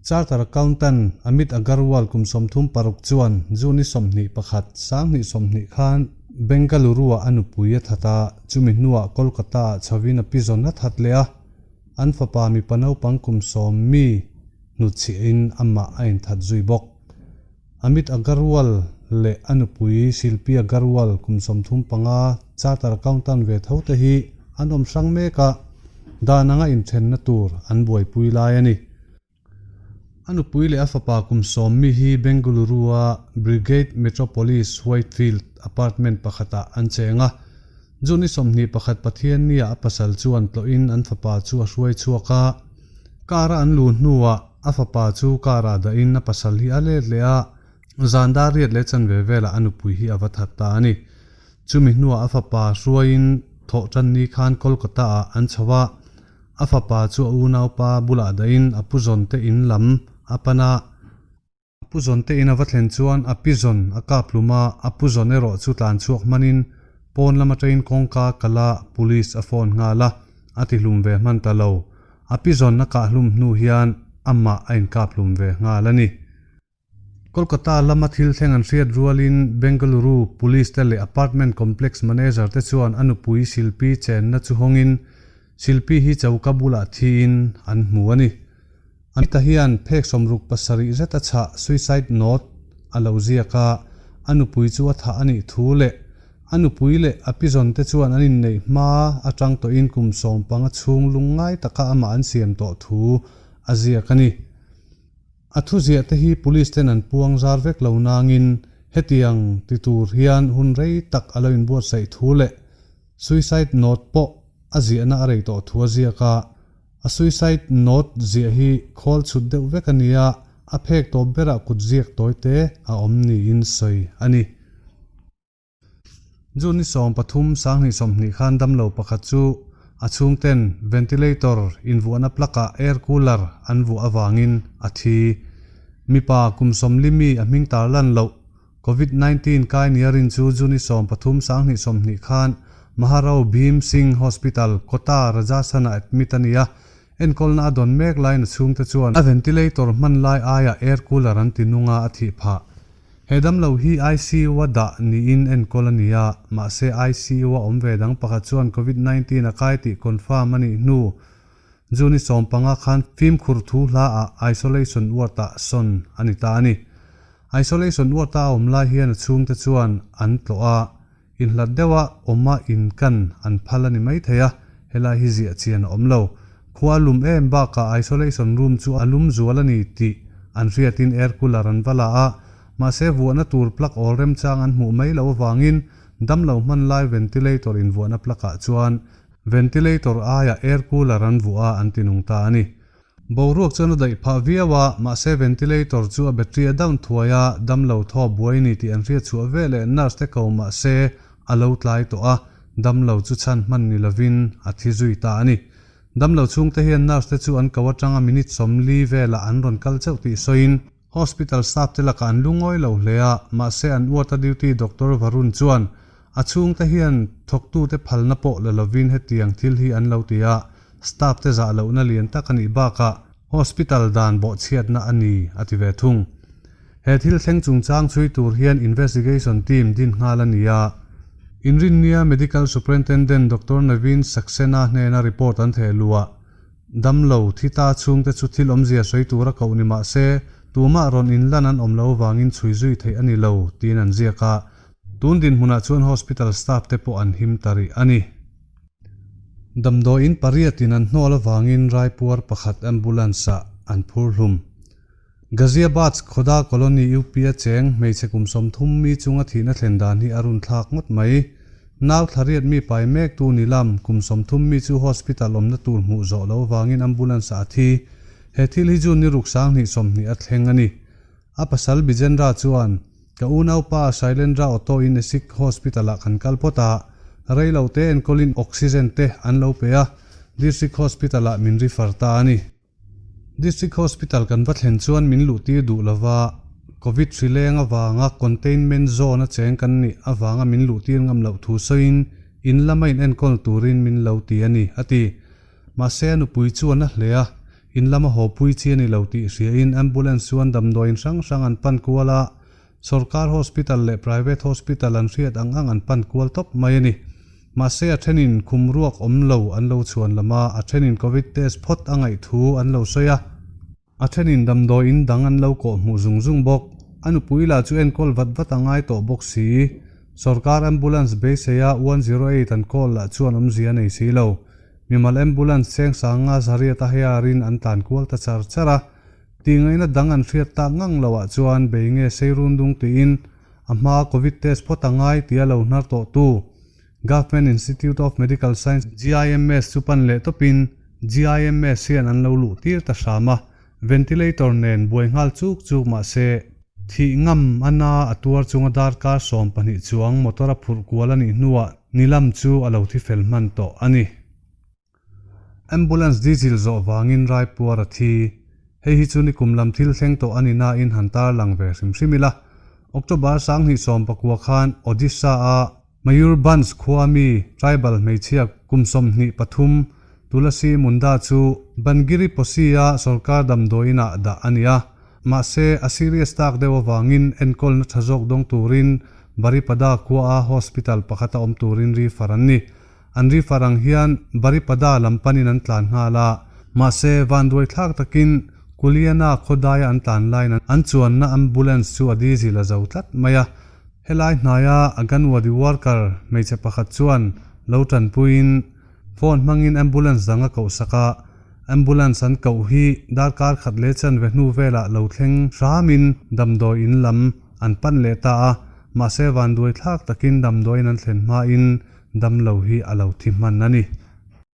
Charter Accountant Amit Agarwal kum 36 chuan June ni 21, 2020 khan Bengaluru-ah a nupui a that a, chumi hnuah Kolkata-ah chhovin a pizawn a that leh a, an fapa mipa naupang kum 10 mi hnutchhiahin amah a inthat zui bawk. Amit Agarwal leh a nupui Shilpi Agarwal kum 35 Charter Accountant ve tho te hi an awm hrang mek a, dan anga inthenna tur an buaipui lai a ni. A nupui leh a fapa kum 10 mi hi Bengaluru-a Brigade Metropolis Whitefield apartment pakhatah an cheng a. June ni 21 Pathiannia a pasal chuan tlawhin an fapa chu a hruai chhuak a. Car-a an luh hnuah a fapa chu car-ah dahin a pasal hi a let leh a, zan dar riat leh chanve velah a nupui hi a va that ta a ni. Chumi hnuah a fapa hruaiin thawh tan ni khan Kolkata-ah an chho a. A fapa chu a unaupa bulah dahin a pu zawn te in lam a pan a. A pu zawn te in a va thlen chuan a pi zawn a kap hlum a, a pu zawn erawh chu tlan chhuak hmanin pawn lam atangin kawngka a kal a, police a phone nghal a, a ti hlum ve hman ta lo. A pi zawn a kah hlum hnu hian amah a inkap hlum ve nghal a ni. Kolkata lama thil thleng an hriat rualin Bengaluru Police te leh apartment complex manager te chuan a nupui Shilpi chenna chu hawngin Shilpi hi choka bulah thiin an hmu a ni. Anita hian phek 67 zet a chhah suicide note a lo ziak a, a nupui chu a thah a nih thu leh a nupui leh a pizawn te chuan an inneih hma atang tawhin kum 15 chhung lungngai taka amah an siam tawh thu a ziak a ni. A thuziah te hi police ten an puang zar vek lo nangin hetiang ti tur hian hun rei tak a lo inbuatsaih thu leh suicide note pawh a ziahna a rei tawh thu a ziak a. A suicide note ziah hi khawl chhut deuh vek a ni a, a phek tawp berah kut ziak tawi te a awm niin sawi a ni. June ni 13, 2020 khan damlo pakhat chu a chhungten ventilator invuahna plug-ah air cooler an vuah avangin a thi. Mipa kum 40 mi a hming tar lan loh Covid 19 kai nia rin chu June ni 13, 2020 khan Maharao Bhim Singh Hospital, Kota, Rajasthan-ah admit a ni a. Enkawlna a dawn mek laiin a chhungte chuan a ventilator hman lai aiah air cooler an ti nung a, a thih phah. He damlo hi ICU-a dah niin enkawl a ni a, mahse ICU-a awm ve dang pakhat chuan Covid 19 a kai tih confirm a nih hnu June ni 15 khan fimkhur thu hla ah isolation ward-ah sawn a ni ta a ni. Isolation ward-a a awm lai hian a chhungte chuan an tlawh a, inhlat deuha awma inkan an phal a ni maithei a, helai hi ziah chian a awm lo. Khua lum em bakah isolation room chu a lum zual a ni tih an hriatin air cooler an va la a, mahse vuahna tur plug awl remchang an hmuh mai loh avangin damlo hman lai ventilator invuahna plug ah chuan ventilator aiah air cooler an vuah a an ti nung ta a ni. Boruak chuan a daih phah viau a, mahse ventilator chu a battery a down thuai a, damlo thaw buai ni tih an hriat chhuah ve leh nurse te ko mahse a lo tlai tawh a, damlo chu chhan hman ni lovin a thi zui ta a ni. Damlo chhungte hian nurse te chu an ko atanga minute 40 velah an rawn kal chauh tih sawiin hospital staff te lakah an lungawi lo hle a, mahse an ward-a duty Doctor Varun chuan a chhungte hian thawktute phalna pawh la lovin hetiang thil hi an lo ti a, staff te zah lohna lian tak a nih bakah hospital dan bawhchhiatna a ni a ti ve thung. He thil thleng chungchang chhui tur hian investigation team din nghal a ni a. Inrinnia Medical Superintendent Doctor Naveen Saxena hnena report an theh luah damlo thi ta chhungte chu thil awmzia sawi tura koh ni mah se tumah rawn inlan an awm lo avangin chhui zui theih a ni lo tiin an ziak a. Tun dinhmunah chuan hospital staff te pawh an him ta rih a ni. Damdawiin pariatin an hnawl avangin Raipuar pakhat ambulance-ah an phur hlum. Ghaziabad Khoda Colony UP a cheng hmeichhe kum 30 mi chunga thihna thlen dan hi a run thlak ngawt mai. Nau thlariat mi pai mek tu Nilam kum 30 mi chu hospital awmna tur hmuh zawh lo avangin ambulance-ah a thi. He thil hi June ni ruk 2020 a thleng a ni. A pasal Bijendra chuan ka unaupa Shailendra Auto in Esik Hospital-ah kan kal phawt a, rei lo te enkawlin oxygen te an lo pe a, District Hospital-ah min refer ta a ni. District Hospital kan va thlen chuan min luh tir duh lova, Covid hri leng avanga containment zone a cheng kan nih avanga min luh tir ngam loh thu sawiin in lama in enkawl turin min lo ti a ni, a ti. Mahse a nupui chuan a hle a. In lama haw pui chi a ni lo tih hriain ambulance chuan damdawiin hrang hrang an pan kual a, sorkar hospital leh private hospital an hriat ang ang an pan kual tawp mai a ni. Mahse a thenin khum ruak awm lo an lo chhuan lam a, a thenin covid test phawt a ngaih thu an lo sawi a. A thenin damdawiin dang an lo kawh hmuh zung zung bawk. A nupui lah chu enkawl vat vat a ngai tawh bawk si. Sorkar ambulance beiseia 108 an call lah chuan awmzia a nei si lo. Mimal ambulance cheng sanga zariat a heiarin an tlan kual ta char char a. Tihngaihna dang an hriat tak ngang loah chuan bei nge sei run dung tiin a hmaa covid test phawt a ngai tia lo hnar tawhtu Government Institute of Medical Science, GIMS, chu pan leh tawpin GIMS hian an lo luh tir ta hram a, ventilator nen buai nghal chuk chuk mah se, thih ngam a na a tuar chunga darkar 12 chuang motor a phurh kual a nih hnuah nilam chu a lo thi fel hman tawh a ni. Ambulance diesel zawh vangin raipuar a thi. Hei hi chu nikum lam thil thleng tawh a ni nain han tarlang ve hrim hrim ila. October 2019 khan Odisha-a Mayurbhanj khua mi tribal hmeichhia kum 23 Tulasi Munda chu Bangiri Posi-a sorkar damdawiinah dah a ni a. Mahse, a serious tak deuh avangin enkawlna tha zawk dawng turin Baripada khuaa hospital pakhata awm turin refer an ni. An refer ang hian Baripada lam panin an tlan nghal a, mahse vanduai thlak takin Kuliana khawdaia an tlan laiin an chuanna ambulance chu a diesel a zo tlat mai a. Helai hnaia Anganwadi worker hmeichhe pakhat chuan lo tanpuiin phone hmangin ambulance dang a koh sak a, ambulance an koh hi darkar khat leh chanve hnu velah lo thleng hramin damdawi in lam an pan leh ta a, mahse vanduai thlak takin damdawiin an thlen hmain damlo hi a lo thi hman a ni.